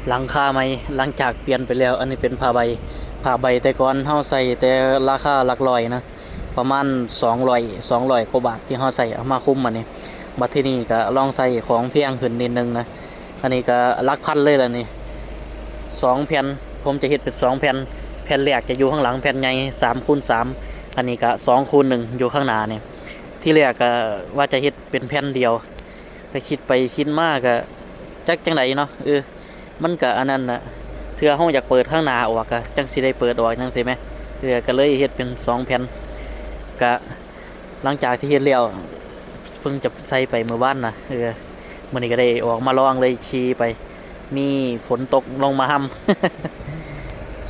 ຫຼັງຄາໃໝ່ ຫຼັງຈາກປ່ຽນໄປແລ້ວ. ອັນນີ້ເປັນຜ້າໃບ ຜ້າໃບແຕ່ກ່ອນເຮົາໃສ່ແຕ່ລາຄາຫຼັກຮ້ອຍນະ ປະມານສອງຮ້ອຍ ສອງຮ້ອຍກວ່າບາດທີ່ເຮົາໃສ່ເອົາມາຄຸມ. ອັນນີ້ບັດທີນີ້ກໍລອງໃສ່ຂອງແພງຂຶ້ນນິດໜຶ່ງນະ. ອັນນີ້ກໍຫຼັກພັນເລີຍລະນີ້ ສອງແຜ່ນ ຜົມຈະເຮັດເປັນສອງແຜ່ນ. ແຜ່ນແລກຈະຢູ່ຂ້າງຫຼັງ ແຜ່ນໃຫຍ່ສາມຄູນສາມ ອັນນີ້ກໍສອງຄູນໜຶ່ງຢູ່ຂ້າງໜ້ານີ້. ທີແລກກໍວ່າຈະເຮັດເປັນແຜ່ນດຽວ ໄປຄິດໄປຄິດມາກໍຈັກຈັ່ງໃດເນາະ ເອີ ມັນກະອັນນັ້ນນະ ເທື່ອເຮົາຢາກເປີດຂ້າງໜ້າອອກກະຈັ່ງຊິໄດ້ເປີດອອກຈັ່ງຊີ້ແມ. ເອີ ກະເລີຍເຮັດເປັນສອງແຜ່ນ. ກະຫຼັງຈາກທີ່ເຮັດແລ້ວ ເພິ່ງຈະໃສ່ໄປມື້ວານນະ. ເອີ ມື້ນີ້ກະໄດ້ອອກມາລອງເລີຍຂີ່ໄປ ມີຝົນຕົກລົງມາຮຳ.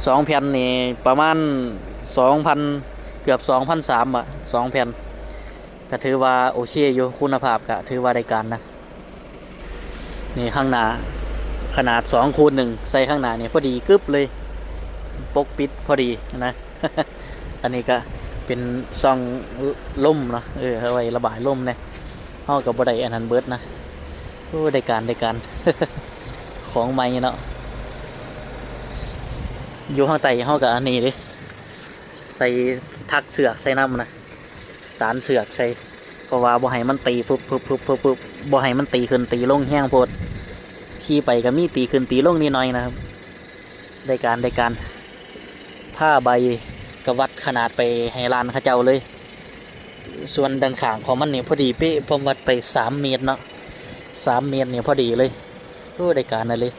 ສອງແຜ່ນນີ້ປະມານສອງພັນ ເກືອບສອງພັນສາມ ບາດ ສອງແຜ່ນ ກະຖືວ່າໂອເຄຢູ່ ຄຸນນະພາບກະຖືວ່າໄດ້ການນະ. ນີ້ຂ້າງໜ້າຂະໜາດສອງຄູນໜຶ່ງ ໃສ່ຂ້າງໜ້ານີ້ພໍດີກຶບເລີຍ ປົກປິດພໍດີນະ. ອັນນີ້ກະເປັນຊ່ອງລົມເນາະ ເອີ ເອົາໄວ້ລະບາຍລົມແດ່ ເຮົາກໍບໍ່ໄດ້ອັນນັ້ນເບິດນະ. ໂອ້ ໄດ້ການ ໄດ້ການ ຂອງໃໝ່ເນາະ. ຢູ່ທາງໃຕ້ເຮົາກໍອັນນີ້ເດ້ ໃສ່ຖັກເຊືອກໃສ່ນຳນະ ສານເຊືອກໃສ່ ເພາະວ່າບໍ່ໃຫ້ມັນຕີປຶບໆໆໆ ບໍ່ໃຫ້ມັນຕີຂຶ້ນຕີລົງແຮງໂພດ. ຂີ່ໄປກໍມີຕີຂຶ້ນຕີລົງນິດໜ້ອຍນະຄັບ. ໄດ້ການ ໄດ້ການ. ຜ້າໃບກໍວັດຂະໜາດໄປໃຫ້ຮ້ານເຂົາເຈົ້າເລີຍ. ສ່ວນດ້ານຂ້າງຂອງມັນນີ້ພໍດີເປະ ຜົມວັດໄປສາມເມດເນາະ ສາມເມດນີ້ພໍດີເລີຍ. ໂອ້ ໄດ້ການນະເລີຍ.